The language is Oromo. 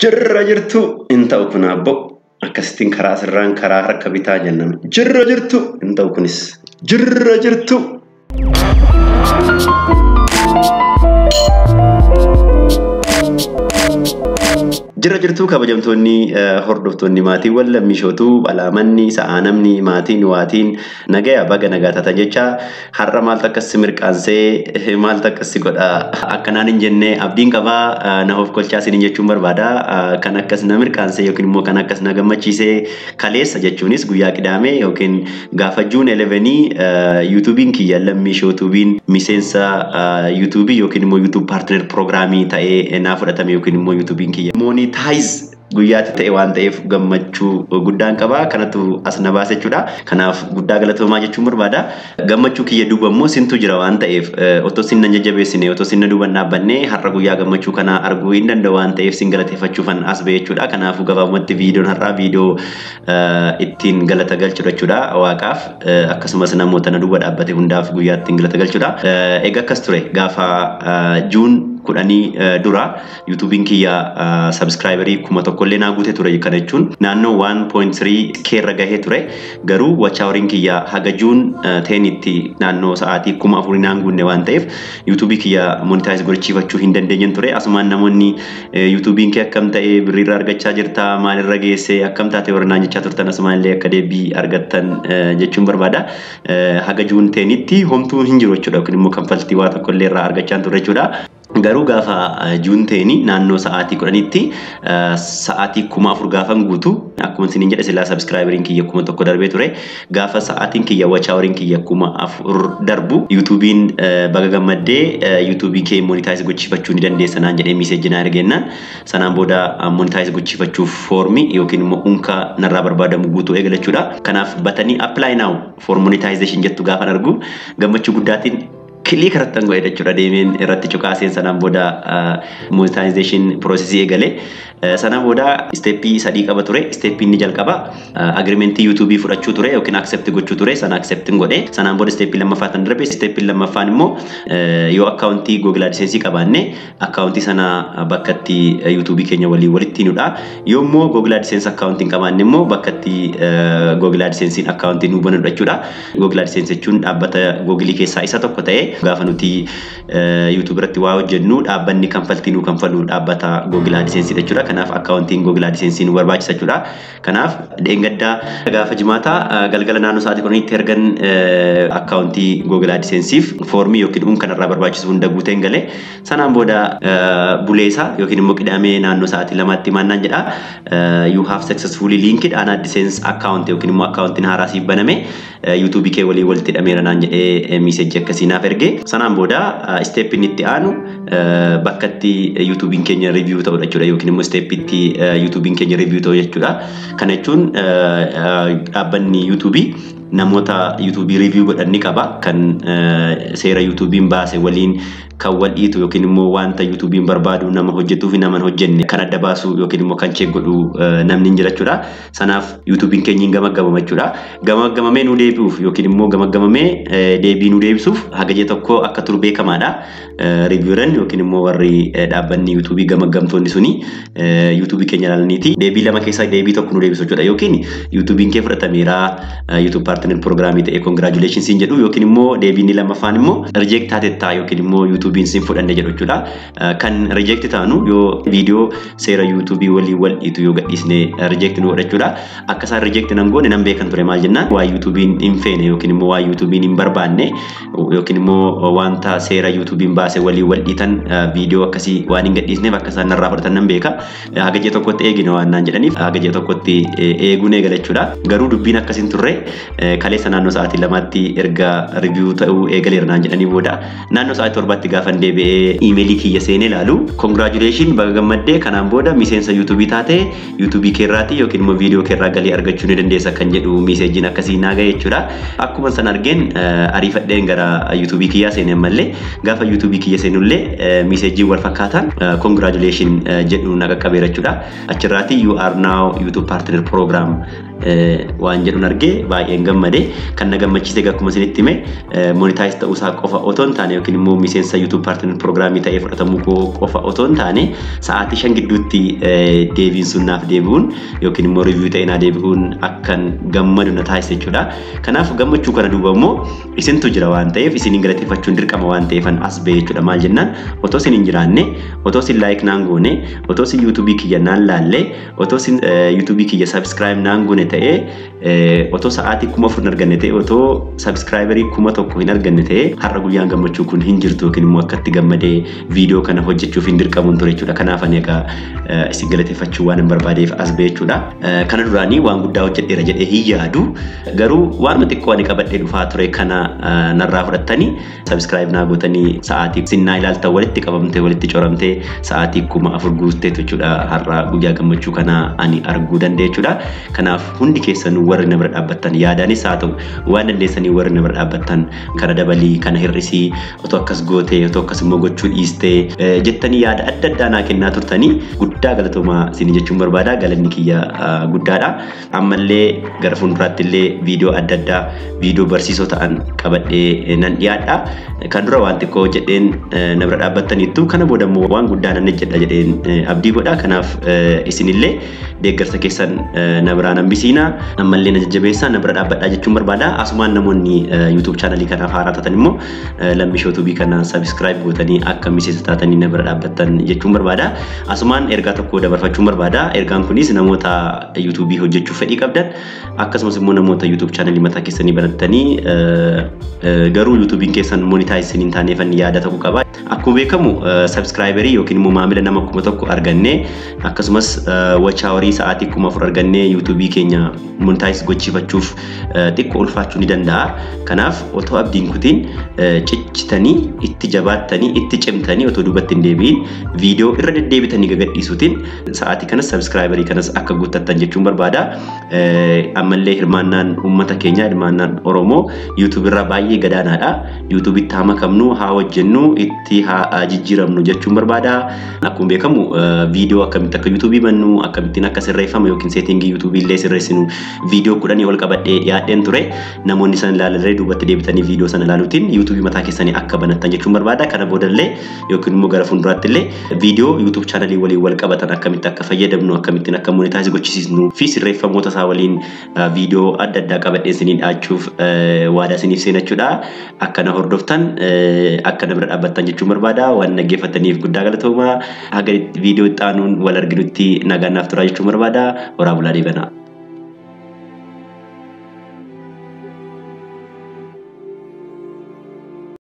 Jirra jirtu hin ta'u kun abbo. Akkasittiin karaa sirraan karaa harka bitaa jenname. Jirra jirtu hin ta'u kunis. Jirra jirtu. Jirra jirtu kabajamtoonni hordoftoonni maatiiwwan lammishootuu balaamanni sa'aanamni maatiin waatiin nagaya baga nagaa taatan jecha har'a maaltu akkas si mirqaansee maaltu akkas si godha akkanaan hin jenne abdiin qabaa na of kolchaa isiniin jechuun barbaada. Kan akkas na mirqaansee yookiin immoo kan akkas na gammachiisee kaleessa jechuunis guyyaa qidaamee yookiin gaafa June 11 yuutuubiin kiyya lammishootuubiin miseensa yuutuubii yookiin immoo YouTube partner programii ta'ee naa fudhatame yookiin immoo yuutuubiin kiyya monetize guyyaatti ta'e waan ta'eef gammachuu guddaan qaba. Kanatu as na baase jechuudha. Kanaaf guddaa galatoomaa jechuun barbaada. Gammachuu kiyya duuba immoo sintu jira waan ta'eef otoo sin nan jajjabeessine otoo sin na duuba hin dhaabbanne har'a guyyaa gammachuu kana arguu hin danda'u waan ta'eef sin galateeffachuufan as ba'e jechuudha. Kanaafuu gabaabumatti viidiyoon har'aa viidiyoo ittiin galata galchudha jechuudha waaqaaf akkasumas namoota na duuba dhaabbate hundaaf guyyaa ittiin galata galchudha. Egaa akkas ture gaafa June 10 dura yuutuubiin kiyya sabskraayibarii 1000 illee naa guute ture. Kana jechuun naannoo 1.3 keerra gahee ture. Garuu wachaawariin kiyya haga June 10tti naannoo sa'aatii 4000 naan guunne waan ta'eef yuutuubii kiyya monetaayiz gochiifachuu hin dandeenyen ture. Asumaan namoonni yuutuubiin kee akkam ta'e birriirra argachaa jirta maalirra geesse akkam taate warra naan jechaa turtan asumaan illee akka deebii argattan jechuun barbaada. Haga June 10tti homtuu hin jiru jechuudha yookiin immoo kanfaltii waa tokko illee irraa argachaa hin turre jechuudha. Garuu gaafa June 10 naannoo sa'aatii 10tti sa'aatii 4000 gaafan guutu akkuma isiniin jedhe silaa sabskraayiberiin kiyya 1000 darbee ture. Gaafa sa'aatiin kiyya wachaawariin kiyya 4000 darbu yuutuubiin baga gammaddee yuutuubii kee monetaayiz gochiifachuu ni dandeessa naan jedhee miiseejii naa ergennaan sanaan booda monetaayiz gochiifachuuf foormii yookiin immoo unka narraa barbaadamu guutuu eegala jechuudha. Kanaaf batanii apply now for monetization jettu gaafan argu gammachuu guddaatiin click irratti godhe jechuudha. Deemeen irratti cuqaaseen sanaan booda monetization processii eegale. Sana booda steppii 3 qaba ture. Steppii inni jalqaba agreementii yuutuubii fudhachuu ture yookiin accept gochuu ture. Sana accept godhe. Sanaan booda steppii lammaffaa tan darbe. Steppii lammaffaan immoo yoo akkaawuntii Google AdSense qabaanne akkaawuntii sana bakka itti yuutuubii keenya walii walitti hidhudha. Yoo immoo Google AdSense akkaawuntii hin qabaanne immoo bakka itti Google AdSense akkaawuntii nuu banudha jechuudha. Google AdSense jechuun dhaabbata Google keessaa isa tokko ta'ee gaafa nuti YouTube irratti waa hojjennu dhaabbanni kanfaltii nuu kanfalu dhaabbata Google AdSense jechuudha. Kanaaf akkaawuntiin Google AdSense nu barbaachisa jechuudha. Kanaaf dheengaddaa gaafa jimaataa galgala naannoo sa'aatii 10tti ergan akkaawuntii Google AdSenseef foormii yookiin unka kanarraa barbaachisu hunda guuteen galee sanaan booda buleessa yookiin immoo qidaamee naannoo sa'aatii 2tti maannaan jedha. You have successfully linked an AdSense account yookiin immoo akkaawuntiin haaraa siif baname yuutuubii kee walii walitti hidhameera naan jedhee miiseejii akkasii naaf erge. Sanaan booda steeppiin itti aanu bakka itti yuutuubiin keenya review ta'udha jechuudha yookiin immoo steeppiitti yuutuubiin keenya review ta'u jechuudha. Kana jechuun dhaabbanni yuutuubii namoota yuutuubii review godhan ni qaba. Kan seera yuutuubiin baase waliin kan wal dhiitu yookiin immoo wanta yuutuubiin barbaadu nama hojjetuu fi nama hin hojjenne kan adda baasu yookiin immoo kan check godhu namni hin jira jechuudha. Sanaaf yuutuubiin keenya hin gamaggamama jechuudha. Gamaggamamee nu deebi'uuf yookiin immoo gamaggamamee deebii nu deebisuuf haga ji'a tokko akka turu beekamaadha. Reviewran yookiin immoo warri dhaabbanni yuutuubii gamaggamtoonni suni yuutuubii keenya ilaalaniiti deebii 2 keessaa deebii tokko nu deebisu jechuudha. Yookiin yuutuubiin kee fudhatameera YouTube partner programii ta'e congratulations siin jedhu yookiin immoo deebiin lammaffaan immoo reject taatettaa yookiin immoo yuutuubiin siin fudhanne jedhu jechuudha. Kan reject taanu yoo viidiyoo seera yuutuubii walii wal dhiitu yoo gadhiisne reject nu godha jechuudha. Akka isaan reject nan goone nan beekan ture maal jennaan waa yuutuubiin hin feene yookiin immoo waa yuutuubiin hin barbaanne yookiin immoo wanta seera yuutuubiin baase walii wal dhiitan viidiyoo akkasii waan hin gadhiisneef akka isaan narraa fudhatan nan beeka. Haga ji'a tokkotti eegine waan naan jedhaniif haga ji'a tokkotti eeguun eegala jechuudha. Garuu dubbiin akkasiin turre kaleessa naannoo sa'aatii 2tti erga review ta'uu eegaleera naan jedhanii booda naannoo sa'aatii 7tti gaafan deebi'ee iimeelii kiyya seenee ilaalu congratulation baga gammaddee kanaan booda miseensa yuutuubii taate yuutuubii keerraati yookiin immoo viidiyoo keerraa galii argachuu ni dandeessa kan jedhu miiseejiin akkasii naa gahe jechuudha. Akkuma san argeen ariifadheen gara yuutuubii kiyyaa seenee ammallee gaafa yuutuubii kiyya seenullee miiseejiin wal fakkaataan congratulation jedhu na qaqqabeera jechuudha. Achirraati you are now YouTube partner program waan jedhuun argee baay'een gammade. Kan na gammachiise akkuma isinitti hime monetize ta'uusaa qofa otoo hin taane yookiin immoo miseensa YouTube Partner Programii ta'ee fudhatamuu koo qofa otoo hin taane sa'aatii 5 gidduutti deebiin sun naaf deebi'uun yookiin immoo review ta'ee naa deebi'uun akkan gammadu na taasise jechuudha. Kanaaf gammachuu kana duuba immoo isintu jira waan ta'eef isiniin galateeffachuun dirqama waan ta'eefan as ba'e jechuudha. Maal jennaan otoo isin hin jiraanne, otoo isin like naan goone, otoo isin YouTube kiyya naan laalle, otoo isin YouTube kiyya subscribe naan goone ta'ee, otoo sa'aatii 4000 hin arganne ta'e, otoo subscriberii 1000 hin arganne ta'e har'a guyyaan gammachuu kun hin jirtu yookiin immoo akkatti gammadee viidiyoo kana hojjechuuf hin dirqamuun ture jechuudha. Kanaaf ani egaa isin galateeffachuu waan hin barbaadeef as ba'e jechuudha. Kana duraanii waan guddaa hojjedheera jedhee hin yaadu, garuu waanuma xiqqoo ani qabadhee dhufaa ture kana narraa fudhattanii subscribe naa gootanii sa'aatii sinnaa ilaaltan walitti qabamtee walitti coramtee sa'aatii 4000 guutteetu jechuudha. Har'a guyyaa gammachuu kana ani arguu danda'e jechuudha. Kanaaf hundi keessanuu warri na bira dhaabbattan yaadaanis haa ta'u waan dandeessanii warri na bira dhaabbattan kana dabalii kana hir'isii otoo akkas gootee otoo akkas immoo gochuu dhiistee jettanii yaada adda addaa naa kennaa turtanii guddaa galatoomaa isinii jechuun barbaada. Galanni kiyya guddaadha. Ammallee gara fuulduraatti illee viidiyoo adda addaa viidiyoo barsiisoo ta'an qabadhee nan dhiyaadha. Kan dura waan xiqqoo jedheen na bira dhaabbattaniittu kana booda immoo waan guddaa nan hojjedha jedheen abdii godha. Kanaaf isinillee deeggarsa keessan na biraan hambisiina. Ammallee na jajjabeessaa na bira dhaabbadhaa jechuun barbaada. Asumaan namoonni YouTube chaanalii kanaaf haaraa taatan immoo Lammii Show Tube kana subscribe gootanii akka miseensa taatanii na bira dhaabbattan jechuun barbaada. Asumaan ergaa tokko dabarfachuun barbaada. Ergaan kunis namoota YouTube hojjechuuf fedhii qabdan akkasumas immoo namoota YouTube chaanalii mataa keessanii banattanii garuu YouTube'n keessan monetize hin taaneefan yaada tokko qaba. Akkuma beekamu subscriberii yookiin immoo maamila nama 1000 argannee akkasumas watch hourii sa'aatii 4000 argannee YouTube keenya monetize gochiifachuuf xiqqoo ulfaachuu ni danda'a. Kanaaf otoo abdiin kutiin cichitanii itti jabaattanii itti cimtanii otoo duubatti hin deebiin viidiyoo irra deddeebitanii gagadhiisuutiin sa'aatii kanas subscriberii kanas akka guuttattan jechuun barbaada. Ammallee hirmaannaan uummata keenyaa hirmaannaan Oromoo YouTube irraa baay'ee gadaanaadha. YouTubetti haa makamnu, haa hojjennu, itti haa jijjiiramnu jechuun barbaada. Akkuma beekamu viidiyoo akkamitti akka YouTube bannu, akkamittiin akka sirreeffamu yookiin settingii YouTube illee sirreessinu viidiyoo 10 ol qabadhee dhiyaadheen ture. Namoonni sana ilaalallee duubatti deebitanii viidiyoo sana ilaaluutiin YouTube mataa keessanii akka banattan jechuun barbaada. Kana boodallee yookiin immoo gara fuulduraatti illee viidiyoo YouTube chaanalii waliin wal qabatan akkamitti akka fayyadamnu, akkamittiin akka monetize gochisiisnu fi sirreeffamoota isaa waliin viidiyoo adda addaa qabadhee isiniin dhiyaachuuf waadaa isiniif seenachuudha. Akka na hordoftan akka na bira dhaabbattan jechuun barbaada. Waan dhaggeeffataniif guddaa galatoomaa. Haga viidiyoo itti aanuun wal arginutti nagaan naaf turaa jechuun barbaada. Horaa bulaa deebanaa.